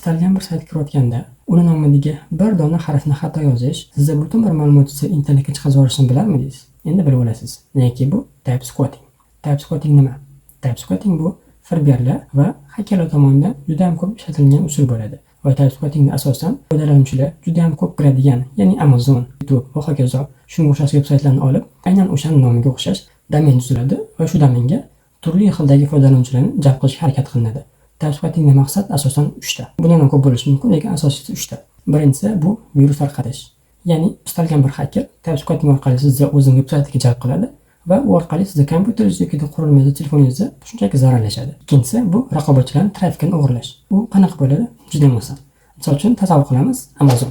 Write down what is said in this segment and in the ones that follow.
Istalgan bir saytga kirayotganda uni nomidagi bir dona harfni xato yozish sizni butun bir ma'lumotingizni internetga chiqarib yuborishini bilarmidingiz? Endi bilib olasiz. Negaki bu type squatting. Type squatting nima? Type squatting bu firibgarlar va xakerlar tomonidan juda ham ko'p ishlatilgan usul bo'ladi. Va type squattingni asosan foydalanuvchilar juda ham ko'p kiradigan, ya'ni Amazon, YouTube va hokazo shunga o'xshash veb-saytlarni olib, aynan o'shani nomiga o'xshash domen tuziladi va shu domenga turli xildagi foydalanuvchilarni jalb qilishga harakat qilinadi. Type squattingda maqsad asosan 3 ta. Bundan ham ko'p bo'lishi mumkin, lekin asosiysi 3 ta. Birinchisi bu virus tarqatish. Ya'ni istalgan bir xaker type squatting orqali sizni o'zining veb-saytiga jalb qiladi va u orqali sizni kompyuteringiz yoki qurilmangizni, telefoningizni shunchaki zararlashadi. Ikkinchisi bu raqobatchilarning trafikini o'g'irlash. U qanaqa bo'ladi? Juda ham oson. Misol uchun tasavvur qilamiz, Amazon.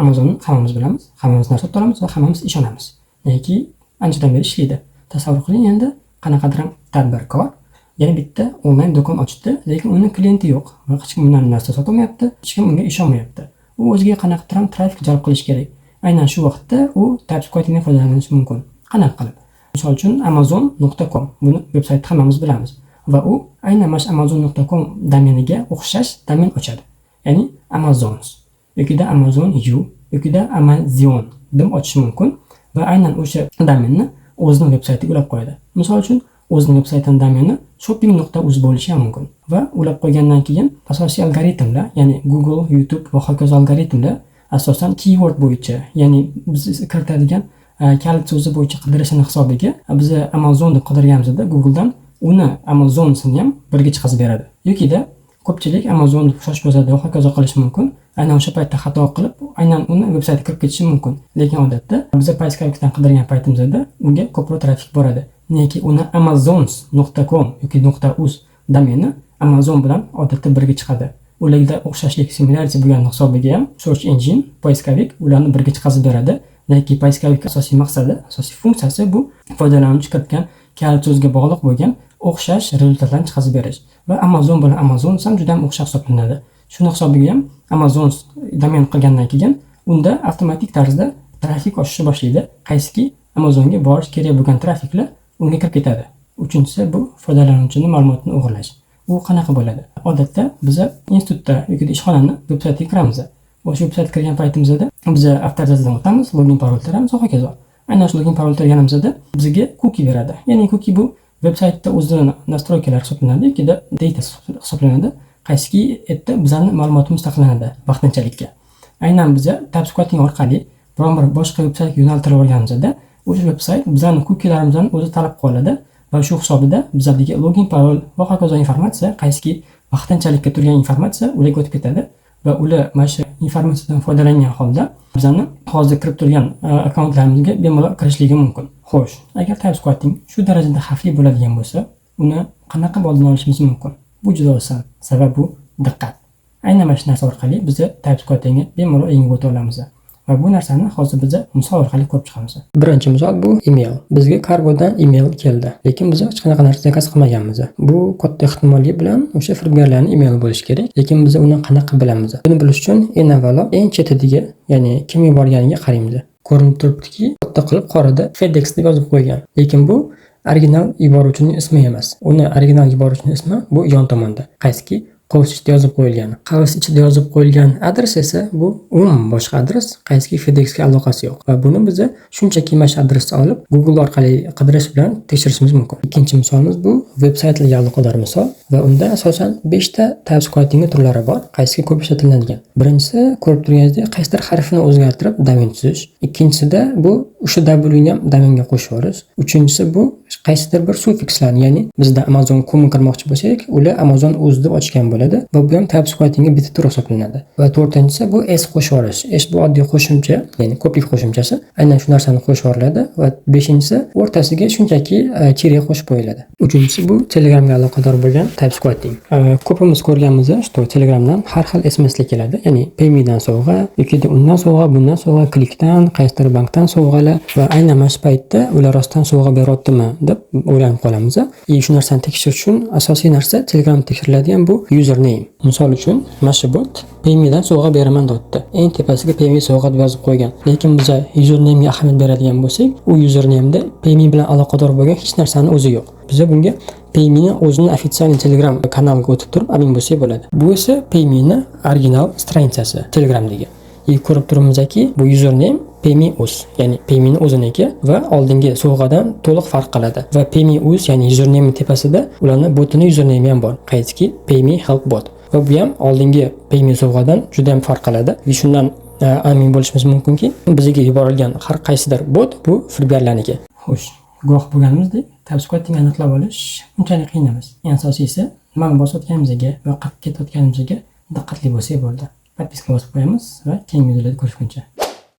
Amazonni hammamiz bilamiz, hammamiz narsa sotib olamiz va hammamiz ishonamiz. Negaki anchadan beri ishlaydi. Tasavvur qiling, endi qanaqadir ham tadbirkor yana bitta onlayn do'kon ochdi, lekin uni klienti yo'q va hech kim undan narsa sotolmayapti, hech kim unga ishonmayapti. U o'ziga qanaqadir ham trafik jalb qilish kerak. Aynan shu vaqtda u type squattingdan foydalanishi mumkin. Qanaqa qilib? Misol uchun amazon.com, buni veb-saytni hammamiz bilamiz va u aynan mana shu amazon.com domeniga o'xshash domen ochadi. Ya'ni Amazons yokida Amazon U yokida Amazon deb ochishi mumkin va aynan o'sha domenni o'zining veb-saytiga ulab qo'yadi. Misol uchun o'zining veb-saytining domeni shopping.uz bo'lishi ham mumkin va ulab qo'ygandan keyin asosiy algoritmlar, ya'ni Google, YouTube va hokazo algoritmlar asosan keyword bo'yicha, ya'ni biz kiritadigan kalit so'zi bo'yicha qidirishini hisobiga biz Amazon deb qidirganimizda Google'dan uni Amazonsini ham birga chiqazib beradi. Yokida ko'pchilik Amazon deb shoshib yozadi va hokazo qilishi mumkin. Aynan o'sha paytda xato qilib, aynan uni veb-saytga kirib ketishi mumkin. Lekin odatda biz поисковик dan qidirgan paytimizda unga ko'proq trafik boradi. Negaki uni amazons.com yoki .uz domeni Amazon bilan odatda birga chiqadi. Ularda o'xshashlik, similarity bo'lgani hisobiga ham search engine, поисковик ularni birga chiqazib beradi. Yoki поисковик asosiy maqsadi, asosiy funksiyasi bu foydalanuvchi kiritgan kalit so'zga bog'liq bo'lgan o'xshash rezultatlarni chiqazib berish. Va Amazon bilan Amazon ham juda ham o'xshash hisoblanadi. Shuni hisobiga ham Amazon domen qilgandan keyin unda avtomatik tarzda trafik oshishni boshlaydi. Qaysiki Amazonga borish kerak bo'lgan trafiklar unga kirib ketadi. Uchinchisi bu foydalanuvchini ma'lumotini o'g'irlash. U qanaqa bo'ladi? Odatda biza institutda yoki ishxonani veb-saytiga kiramiz. O'sha veb-saytga kirgan paytimizda biza avtorizatsiyadan o'tamiz, login parol teramiz va hokazo. Aynan shu login parol terganimizda bizga cookie beradi. Ya'ni cookie bu veb-saytda o'zini настройка lar hisoblanadi yoki data hisoblanadi. Qaysiki yerda bizani ma'lumotimiz saqlanadi vaqtinchalikka. Aynan biza type orqali biron bir boshqa veb-saytga yo'naltirib olganimizda o'sha veb-sayt bizani cookielarimizni o'zi talab qilib oladi va shu hisobida bizadagi login parol va hokazo informatsiya, qaysiki vaqtinchalikka turgan informatsiya ularga o'tib ketadi va ular mana shu informatsiyadan foydalangan holda bizani hozir kirib turgan akkauntlarimizga bemalol kirishligi mumkin. Xo'sh, agar type squatting shu darajada xavfli bo'ladigan bo'lsa, uni qanaqa qilib oldini olishimiz mumkin? Bu juda oson. Sababi bu diqqat. Aynan mana shu narsa orqali biz type squattingni bemalol yengib o'ta olamiz. Va bu narsani hozir biz misol orqali ko'rib chiqamiz. Birinchi misol bu email. Bizga kargodan email keldi, lekin biz hech qanaqa narsa zakaz qilmaganmiz. Bu katta ehtimollik bilan o'sha firibgarlarning emaili bo'lishi kerak, lekin biz uni qanaqa bilamiz? Buni bilish uchun eng avvalo eng chetidagi, ya'ni kim yuborganiga qaraymiz. Ko'rinib turibdiki, katta qilib qorada FedEx deb yozib qo'ygan. Lekin bu original yuboruvchining ismi emas. Uni original yuboruvchining ismi bu yon tomonda. Qaysiki qavs ichida yozib qo'yilgan. Qavs ichida yozib qo'yilgan adres esa bu umuman boshqa adres, qaysiki FedExga aloqasi yo'q. Va buni biz shunchaki mana shu adresni olib Google orqali qidirish bilan tekshirishimiz mumkin. Ikkinchi misolimiz bu veb-saytlarga aloqador misol va unda asosan 5 ta type squatting turlari bor, qaysiki ko'p ishlatiladigan. Birinchisi, ko'rib turganingizdek, qaysidir harfini o'zgartirib domen tuzish. Ikkinchisida bu o'sha W ni ham domenga qo'shib yuborish. Uchinchisi bu qaysidir bir sufikslarni, ya'ni bizda Amazon.com kirmoqchi bo'lsak, ular Amazon uz deb ochgan bo'ladi va bu ham type squattingga bitta tur hisoblanadi. Va to'rtinchisi bu S qo'shib yuborish. S bu oddiy qo'shimcha, ya'ni ko'plik qo'shimchasi. Aynan shu narsani qo'shib yuboriladi va beshinchisi o'rtasiga shunchaki tire qo'shib qo'yiladi. Uchinchisi bu Telegramga aloqador bo'lgan type squatting. Ko'pimiz ko'rganmiz, что Telegramdan har xil SMSlar keladi, ya'ni Paymedan sovg'a yoki undan sovg'a, bundan sovg'a, Klikdan, qaysidir bankdan sovg'alar va aynan mana shu paytda ular rostdan sovg'a beryaptimi deb o'ylanib qolamiz. И shu narsani tekshirish uchun asosiy narsa Telegram tekshiriladigan bu username. Misol uchun, mana shu bot Paymedan sovg'a beraman deyapti. Eng tepasiga Payme sovg'a deb yozib qo'ygan. Lekin biz usernamega ahamiyat beradigan bo'lsak, u usernameda Payme bilan aloqador bo'lgan hech narsani o'zi yo'q. Biza bunga Paymeni o'zini официальный Telegram kanaliga o'tib turib amin bo'lsak bo'ladi. Bu esa Paymeni original страница si Telegramdagi. И ko'rib turibmizki, bu username Payme uz, ya'ni Paymeni o'ziniki va oldingi sovg'adan to'liq farq qiladi. Va Payme uz, ya'ni username tepasida ularni botini username ham bor. Qaydki, Payme help bot. Va bu ham oldingi Payme sovg'adan juda ham farq qiladi. Va shundan amin bo'lishimiz mumkinki, bizga yuborilgan har qaysidir bot bu firibgarlarniki. Xo'sh, guvoh bo'lganimizdek, type aniqlab olish unchalik qiyin emas. Eng asosiysi, nimani bosayotganimizga va qayerga ketayotganimizga diqqatli bo'lsak bo'ldi. Подписка bosib qo'yamiz va keyingi videolarda ko'rishguncha.